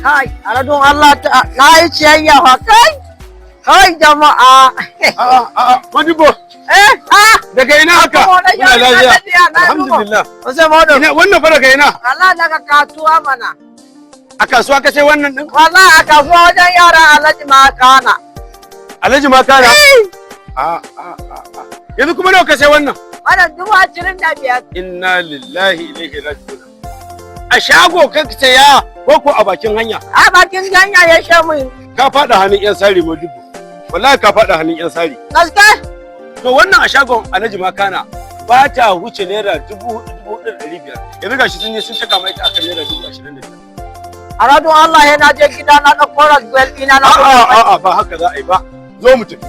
Kai, aradun Allah ta na yi ciyayya fa kai. Kai jama'a. A'a, a'a, Modibo, Eh, ah, daga ina haka? Muna lafiya. Alhamdulillah. Wasu modo. Ina wannan fa daga ina? Allah daga kasuwa mana. A kasuwa ka sai wannan din? Wallahi a kasuwa wajen yara Alhaji ma kana. Alhaji ma kana? A a a a. Yanzu kuma nawa ka sai wannan? Wannan 25,000. Inna lillahi ilaihi raji'un. A shago ka saya ko ko a bakin hanya? A bakin hanya ya sha mu. Ka faɗa hannun 'yan sari, Modibo. Wallahi ka faɗa hannun 'yan sari. Gaske? To wannan a shagon Alhaji Makana ba ta wuce naira 4,000, 4,500. Yanzu gashi sun yi sun caka mai ita akan naira 25,000. Aradun Allah ya na je gida na ɗauko rasbel ɗina na. A'a, a'a, ba haka za a yi ba. Zo mu tafi.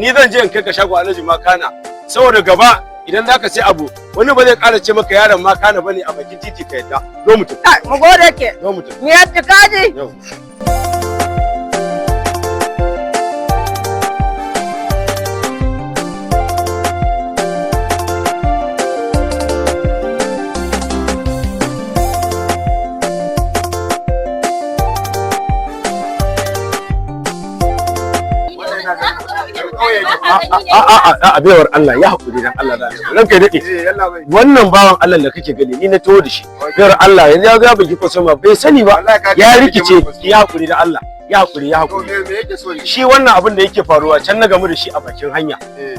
Ni zan je in kai ka shagon Alhaji Makana. Saboda gaba idan zaka sai abu wani ba zai ƙara ce maka yaron Makana bane a bakin titi ka yadda. Zo mu tafi. Kai, mu gode ke. Zo mu tafi. Ni ya ci kaji. Yau. A'a, a'a, baiwar Allah, ya haƙuri dan Allah da ranka ya daɗe. Wannan bawan Allah da kake gani ni na taho da shi. Baiwar Allah, yanzu ya zo ya bugi kwasoma bai sani ba ya rikice. Ya haƙuri da Allah, ya haƙuri, ya haƙuri. Shi wannan abin da yake faruwa, can na gamu da shi a bakin hanya,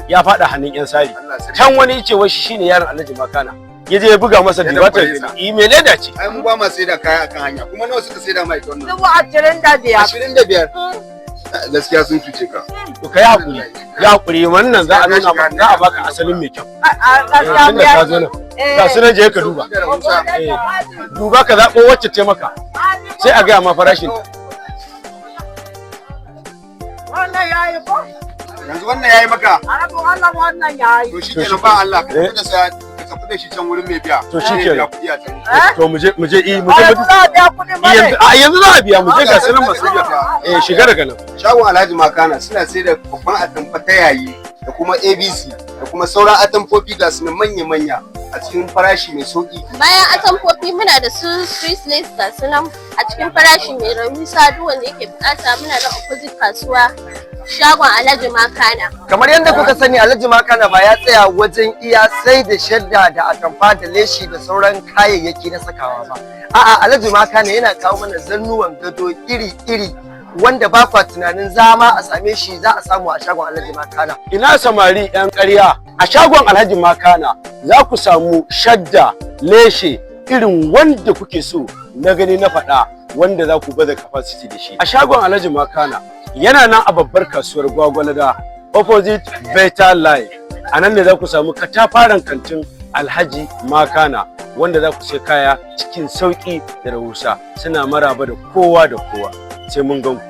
ya faɗa hannun yan sari. Can wani yace wai shi shine yaron Alhaji Makana, ya je ya buga masa Ya dibatar. damfare sa. I mai leda ce. Ai mu ba ma sai da kaya akan hanya. Kuma nawa suka sai da mai ita wannan? 25,000. 25. Gaskiya sun cuce ka. To kai haƙuri, ya haƙuri, wannan za a nuna maka, za a baka asalin mai kyau. Gaskiya. Tunda ka zo nan, ga su nan, je ka duba. Eh, duba ka zaɓo wacce ce maka, sai a gaya ma farashin. Wannan yayi ko? Yanzu wannan yayi maka? Aradun Allah, wannan yayi. To shi kenan, ba Allah ka tafi da sa, ka tafi da shi can wurin mai biya. To shi kenan. Zai biya kuɗi a can. Eh? To mu je, mu je, i mu je. Yanzu za a biya kuɗin ba ne? Yanzu a yanzu za a biya, mu je, ga su nan masu biya. Eh, shiga daga nan. Shagon Alhaji Makana suna sai da babban atamfa ta yayi da kuma ABC da kuma sauran atamfofi, ga su nan manya-manya a cikin farashi mai sauki. Bayan atamfofi muna da su Swiss lace, ga su nan a cikin farashi mai rahusa, duk wanda yake bukata. Muna da opposite kasuwa, shagon Alhaji Makana. Kamar yadda kuka sani, Alhaji Makana ba ya tsaya wajen iya sai da shadda da atamfa da leshi da sauran kayayyaki na sakawa ba. A'a, Alhaji Makana yana kawo mana zannuwan gado iri-iri wanda ba kwa tunanin za ma a same shi, za a samu a shagon Alhaji Makana. Ina samari yan ƙarya? A shagon Alhaji Makana za ku samu shadda, leshe irin wanda kuke so, na gani na faɗa, wanda za ku baza capacity da shi. A shagon Alhaji Makana yana nan a babbar kasuwar Gwagwalada, opposite Better Life. A nan ne za ku samu katafaren kantin Alhaji Makana wanda za ku sai kaya cikin sauƙi da rahusa. Suna maraba da kowa da kowa. Sai mun gan ku.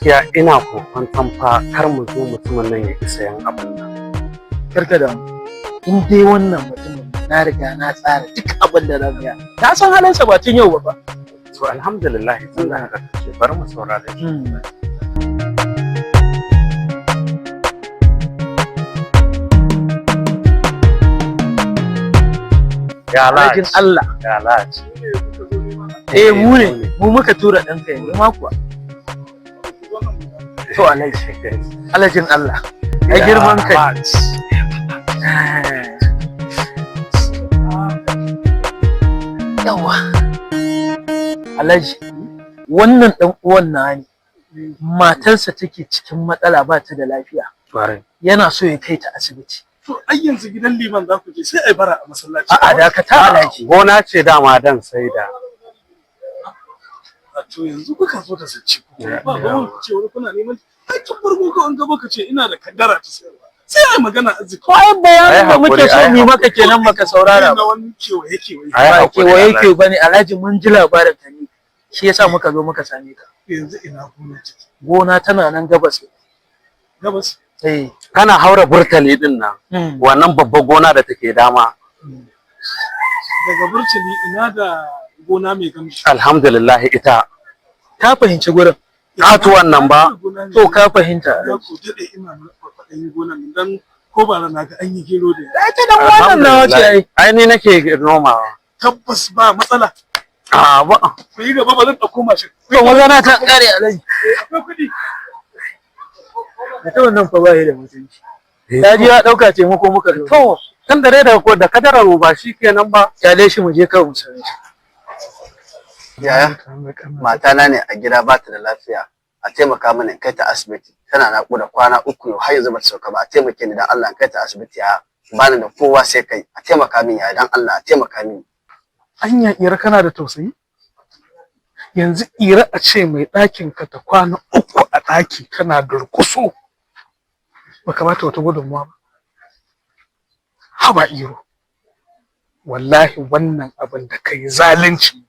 Gaskiya ina kokwanton fa kar mu zo mutumin nan ya ƙi sayan abin nan. Karka da in dai wannan mutumin, na riga na tsara duk abin da zan yi. Na san halinsa ba tun yau ba fa. To, alhamdulillah, tun da haka kace, bari mu saurare shi. Ya Alhajin Allah. Ya Alhaji. Eh, mu ne, mu muka tura ɗanka yanzu ma kuwa. To Alhaji, Alhajin Allah. Ya girman kai. Yawa. Alhaji, wannan ɗan uwan na ne. Matarsa take cikin matsala, ba ta da lafiya. Yana so ya kai ta asibiti. To, ai yanzu gidan liman za ku je, sai ai bara a masallaci. A'a, dakata Alhaji. Gona ce dama dan saida. To, yanzu kuka zo da zance ku. Ba ba ku ce wani kuna neman, ai tun farko ka an gaba ka ce ina da kaddara ta sayarwa. Sai ai magana arziki. Ko ai bayanin da muke so mu yi maka kenan, baka saurara ba. Ba. Wani kewaye kewaye. Ba kewaye kewaye bane Alhaji, mun ji labarin ka ne. Shi yasa muka zo muka same ka. Yanzu ina gona take? Gona tana nan gabas. Gabas? Eh. Kana haura burtali din nan. Wannan babbar gona da take dama. Daga burtali ina da gona mai gamshi. Alhamdulillah, ita. Ka fahimci gurin. Katuwan nan ba. To, ka fahimta. Na ko daɗe ina kwaɗayin gonan nan, dan ko bara na ga an yi gero da Ai ta dan wannan nawa ce ai. Ai ni nake nomawa. Tabbas ba matsala. A ba. Ku yi gaba, ba zan ɗauko mashin. To, magana ta ƙare Alhaji. Akwai kuɗi. Mutumin nan fa ba da mutunci. Ta ji ya ɗauka taimako muka zo. To, tun da dai da ko da kadarar ba shi kenan ba. Kyale shi, mu je kawai mu same shi. Yaya, matana ne a gida ba ta da lafiya. A taimaka mana in kai ta asibiti. Tana naƙuda kwana 3 yau, har yanzu ba ta sauka ba. A taimake ni dan Allah in kai ta asibiti, ya. Bani da kowa sai kai. A taimaka min yaya, dan Allah a taimaka min. Anya Ira kana da tausayi? Yanzu Ira, a ce mai ɗakin ka ta kwana 3 a ɗaki tana durƙuso. Ba kamata wata gudunmuwa ba. Haba Iro. Wallahi wannan abin da kai zalunci.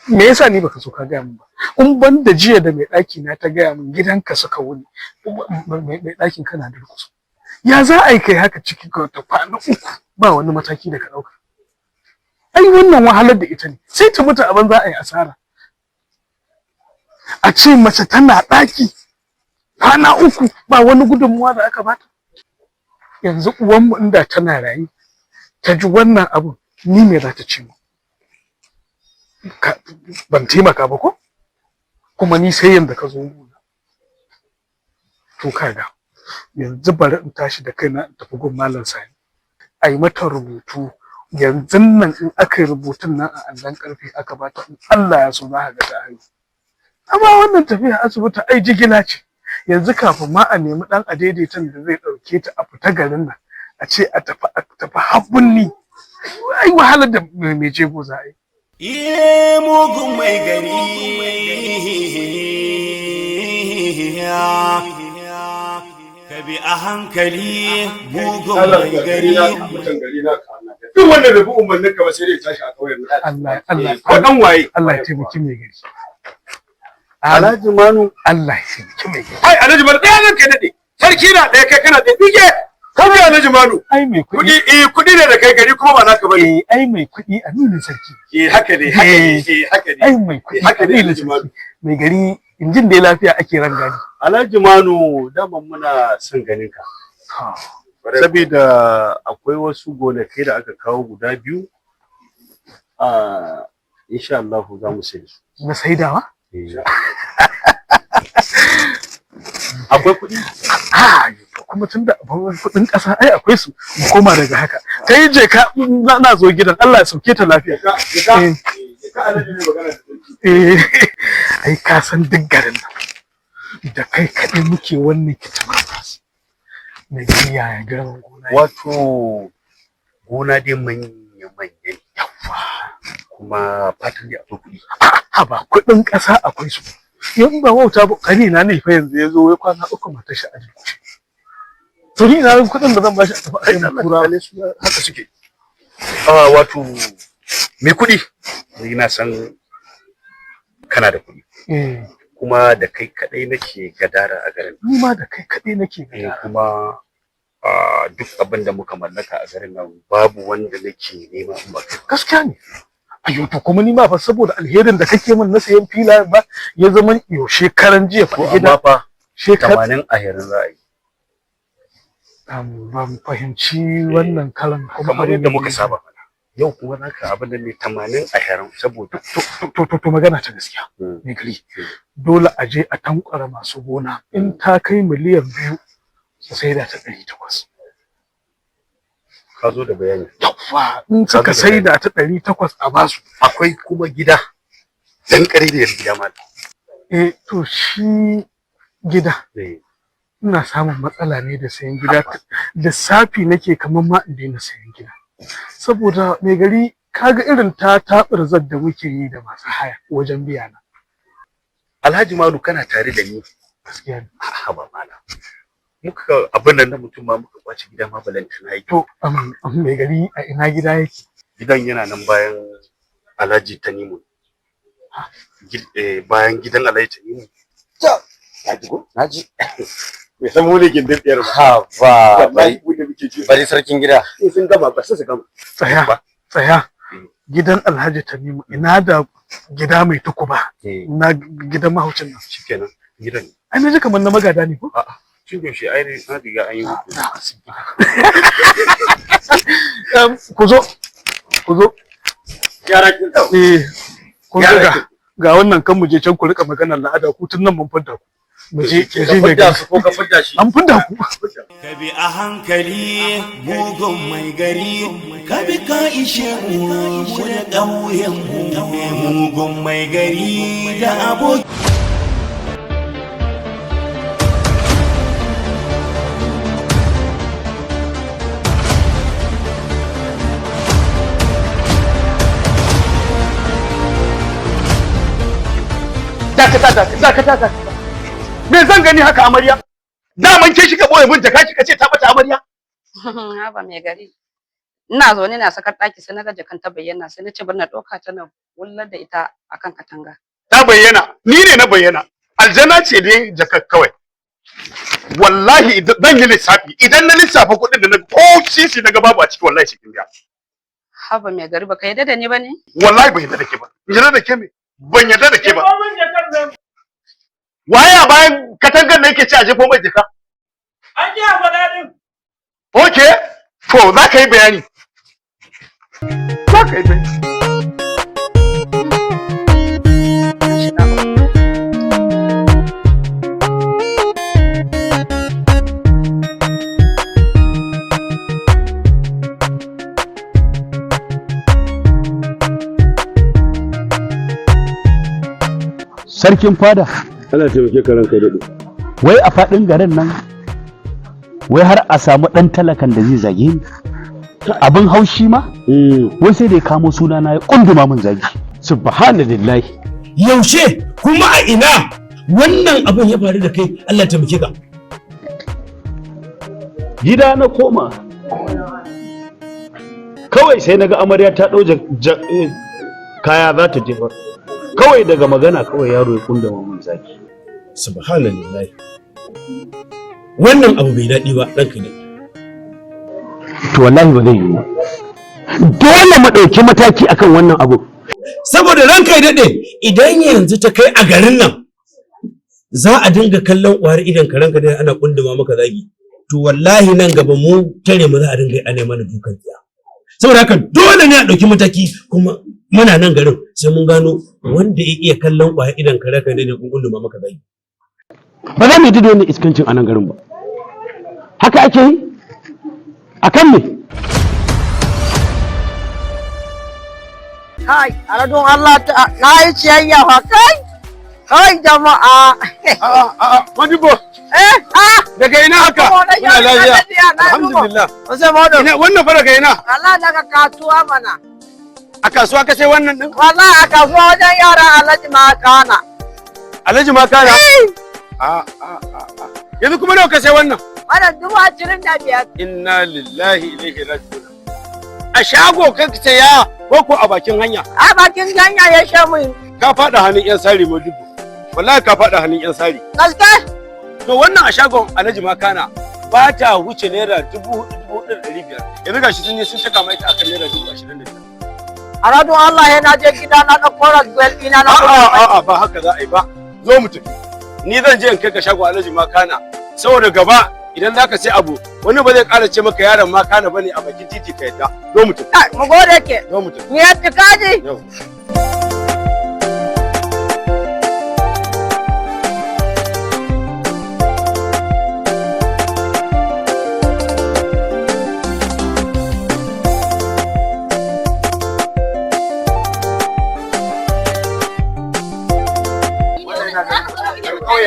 Me yasa ni baka so ka gaya min ba? In ban da jiya da mai ɗaki na ta gaya min gidanka suka wuni, mai ɗakin kana durƙuso. Ya za a yi kai haka ciki ka ta kwana 3 ba wani mataki da ka ɗauka? Ai wannan wahalar da ita ne, sai ta mutu, abin za a yi asara. A ce mace tana ɗaki kwana 3 ba wani gudunmuwa da aka bata. Yanzu uwanmu inda tana rayu ta ji wannan abun, ni me za ta ce mu? Ban taimaka ba ko? Kuma ni sai yanzu ka zo gona. To kaga, yanzu bari in tashi da kaina in tafi gun Malam Sani. A yi mata rubutu yanzu nan, in aka yi rubutun nan a allon karfe aka bata, in Allah ya so za ka ga ta haihu. Amma wannan tafiya asibiti ai jigila ce. Yanzu kafin ma a nemi ɗan adaidaitan da zai ɗauke ta a fita garin nan, a ce a tafi a tafi habbunni. Ai wahalar da mai jego za a yi. Iye mugun mai gari, ka bi a hankali, mugun mai gari. Mutan gari na ka. Duk wanda bai bi umarnin ka ba sai dai tashi a kauyen nan. Allah Allah. Ko dan waye. Allah ya taimaki mai gari. Alhaji Manu. Allah ya taimaki mai gari. Ai Alhaji Manu ɗaya zan kai daɗe. Sarki na ɗaya, kai kana ɗaya. Bige. Kan bi Alhaji Manu. Ai mai kuɗi. Kuɗi eh kuɗi ne da kai, gari kuma ba naka bane. Eh, ai mai kuɗi aminin sarki. Eh, haka ne, haka ne, eh haka ne. Ai mai kuɗi Haka ne, aminin Alhaji Manu. sarki. Mai gari, injin da lafiya ake rangadi. Alhaji Manu, daman muna son ganin ka. Saboda akwai wasu gonakai da aka kawo guda biyu. A insha Allah za mu sayi su. Na saidawa? Akwai kuɗi? A kuma tun da kuɗin ƙasa ai akwai su, mu koma daga haka. Kai je ka, na zo gidan, Allah ya sauke ta lafiya. Eh, ai ka san duk garin nan da kai kaɗai muke wannan kitabas. Mai gari, yaya garin gona? Wato gona dai manya manya ne. Kuma fatan dai akwai kuɗi. Haba, kuɗin ƙasa akwai su. In ba wauta ba, kani na ne fa yanzu ya zo ya kwana 3 matar shi a durƙushe. To ni ina kuɗin da zan bashi a tafi a kai kura? Haka suke. Ah, wato mai kuɗi, ni na san kana da kuɗi. Eh. Kuma da kai kadai nake gadara a garin. Ni ma da kai kadai nake gadara. Kuma duk abin da muka mallaka a garin nan babu wanda nake nema in ba kai. Gaskiya ne. Ayo, to kuma ni ma fa saboda alherin da kake min na sayan filayen ba ya zama yau shekaran jiya fa gida. Amma fa 80-20 za a yi. Ban fahimci wannan kalan kuma kamar yadda muka saba mana. Yau kuma naka abin da ne 80-20 saboda to magana ta gaskiya. Mai gari, dole a je a tankwara masu gona in ta kai 2 miliyan su saida ta 800. Ka zo da bayani. Yawwa, in suka saida ta 800 a basu. Akwai kuma gida. Dan kare da gida ma. Eh, to shi gida. Ina samun matsala ne da sayan gida. Lissafi nake kamar ma in daina sayan gida. Saboda mai gari, kaga irin ta taɓurzar da muke yi da masu haya wajen biya na. Alhaji Malu, kana tare da ni. Gaskiya ne. A'a ba mala. Muka abin nan na mutum ma muka kwace gida ma balantana yi. To mai gari, a ina gida yake? Gidan yana nan bayan Alhaji Tanimu. Bayan gidan Alhaji Tanimu. Naji ko? Naji. Bai san mu ne gindin tsayar ba. Ha ba, bari sarkin gida. In sun gama ba su gama. Tsaya, tsaya. Gidan Alhaji Tanimu ina da gida mai tukuba. Na gidan mahaucin nan. Shikenan gidan. Ai na ji kamar na magada ne ko? A'a. Tun yaushe ai na riga an yi hutu. Ku zo, ku zo. Yara kin Eh, kun ga ga wannan kan mu je can ku rika maganar la'ada ku tun nan mun fadda ku. Mu je mu je mai gari. Ko ka fidda shi. An fidda ku. Ka bi a hankali mugun mai gari, ka bi ka ishe mu mu da ƙauyen mu mugun mai gari da aboki. Dakata, dakata, dakata, dakata. Me zan gani haka, amarya? Daman ke shi ka boye min jaka kika ce ta bata, amarya? Haba mai gari. Ina zaune na sakar ɗaki sai na ga jakan ta bayyana, sai na ce bari na ɗauka ta na wullar da ita akan katanga. Ta bayyana, ni ne na bayyana. Aljana ce dai jakar kawai. Wallahi zan yi lissafi, idan na lissafa kuɗin da na ko sisi na ga babu a ciki, wallahi shi kin biya. Haba mai gari, baka yarda da ni ba ne? Wallahi ban yarda da ke ba. Yarda da ke me? Ban yarda da ke ba. Waye a bayan katangar da yake ci a jefo mai jaka? An ji a faɗa ɗin. Okay, to za ka yi bayani. Za ka yi bayani. Sarkin fada. Allah taimake ka, ranka daɗe. Wai a faɗin garin nan, wai har a samu ɗan talakan da zai zage ni. Abin haushi ma, wai sai da ya kamo suna na ya kunduma min zagi. Subhanallahi. Yaushe kuma a ina wannan abin ya faru da kai, Allah taimake ka? Gida na koma. Kawai sai naga amarya ta ɗau kaya za ta jefar. Kawai daga magana kawai yaro ya kunduma min zagi. Subhanallahi. Wannan abu bai daɗi ba, ranka ne. To wallahi ba zai yiwu ba. Dole mu ɗauki mataki akan wannan abu. Saboda ranka ya daɗe, idan yanzu ta kai a garin nan za a dinga kallon ƙwari idan ka, ranka dai, ana kunduma maka zagi. To wallahi nan gaba mu tare mu za a dinga yi ana mana dukan tsiya. Saboda haka dole ne a ɗauki mataki, kuma muna nan garin sai mun gano wanda ya iya kallon ƙwari idan ka, ranka dai, kunduma maka zagi. Ba za mu yi da wannan iskancin a nan garin ba. Haka ake yi? A kan me? Kai, aladun Allah ta na yi ciyayya fa kai. Kai jama'a. A'a, Modibo. Eh, ah. Daga ina haka? Muna lafiya. Alhamdulillah. Sai Modo. Ina wannan fa daga ina? Allah, daga kasuwa mana. A kasuwa ka sai wannan din? Wallahi a kasuwa wajen yara Alhaji Makana. Alhaji Makana? A a a a. Yanzu kuma nawa ka sai wannan? Wannan 25,000. Inna lillahi ilaihi raji'un. A shago ka saya ko ko a bakin hanya? A bakin hanya ya sha mun. Ka faɗa hannun 'yan sari, Modibo. Wallahi ka faɗa hannun yan sari. Gaske? To wannan a shagon Alhaji Makana ba ta wuce naira 4,500. Yanzu gashi sun je sun saka mai ta akan naira 25,000. A radon Allah ya na je gida na ɗauko rasbel ɗina na. A'a, a'a, ba haka za a yi ba. Zo mu tafi. Ni zan je in kai ka shagon Alhaji Makana saboda gaba idan zaka sai abu wani ba zai ƙara ce maka yaron Makana bane a bakin titi ka yadda. Zo mu tafi. Mu gode ke. Zo mu tafi. Ni ya ci kaji. Yau.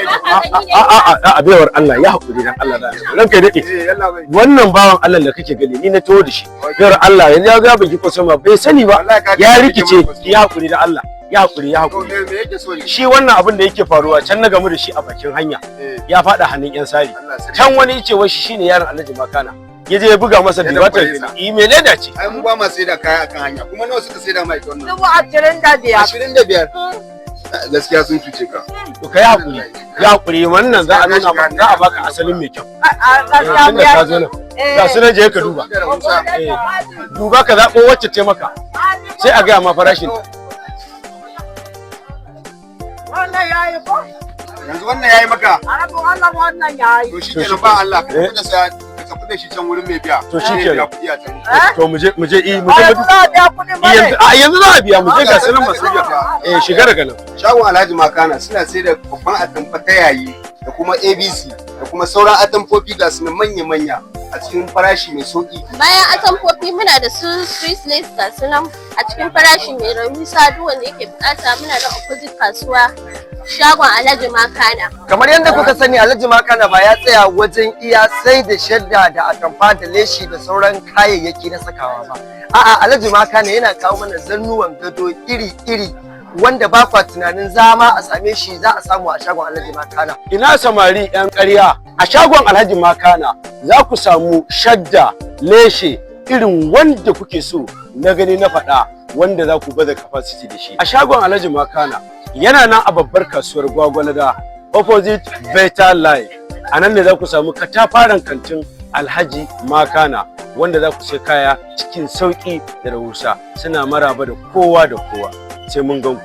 A'a, baiwar Allah, ya haƙuri dan Allah da ranka ya daɗe. Wannan bawan Allah da kake gani ni na taho da shi. Baiwar Allah, yanzu ya ga baki ko sama bai sani ba, ya rikice. Ya haƙuri da Allah, ya haƙuri, ya haƙuri. Shi wannan abin da yake faruwa, can na gamu da shi a bakin hanya, ya faɗa hannun yan sari. Can wani yace wai shi shine yaron Alhaji Makana, ya je ya buga masa dibatar i me leda ce. Ai mu ba ma sai da kaya akan hanya. Kuma nawa suka sai da mai wannan? 25,000. 25? Gaskiya sun cuce ka. To kai hakuri, ya hakuri, wannan za a nuna maka, za a baka asalin mai kyau. Tunda ka zo nan, ga su nan, je ka duba. Duba ka zaɓo wacce ce maka, sai a gaya ma farashin. Wannan yayi ko? Yanzu wannan yayi maka? A rabin Allah wannan yayi. To shikenan, ba Allah, ka tafi da sa, ka tafi da shi can wurin mai biya. To shikenan. Kuɗi a can. To mu je, mu je, mu je. Yanzu za a biya kuɗin ba ne? Yanzu a yanzu za a biya, mu je, ga sanan masu biya. Eh, shiga daga nan. Shagon Alhaji Makana suna sai da babban atamfa ta yayi da kuma ABC da kuma sauran atamfofi, ga su manya-manya a cikin farashi mai sauki. Bayan atamfofi muna da su Swiss lace, ga su nan a cikin farashi mai rahusa. Duk wanda yake bukata, muna da opposite kasuwa, shagon Alhaji Makana. Kamar yadda kuka sani, Alhaji Makana ba ya tsaya wajen iya sai da shadda da atamfa da leshi da sauran kayayyaki na sakawa ba. A'a, Alhaji Makana yana kawo mana zannuwan gado iri-iri wanda ba kwa tunanin za ma a same shi, za a samu a shagon Alhaji Makana. Ina samari yan ƙarya, a shagon Alhaji Makana za ku samu shadda, leshe irin wanda kuke so, na gani na faɗa, wanda za ku baza capacity da shi. A shagon Alhaji Makana yana nan a babbar kasuwar Gwagwalada, opposite Beta Life. A nan ne za ku samu katafaren kantin Alhaji Makana wanda za ku sai kaya cikin sauƙi da rahusa. Suna maraba da kowa da kowa. Sai mun gan ku.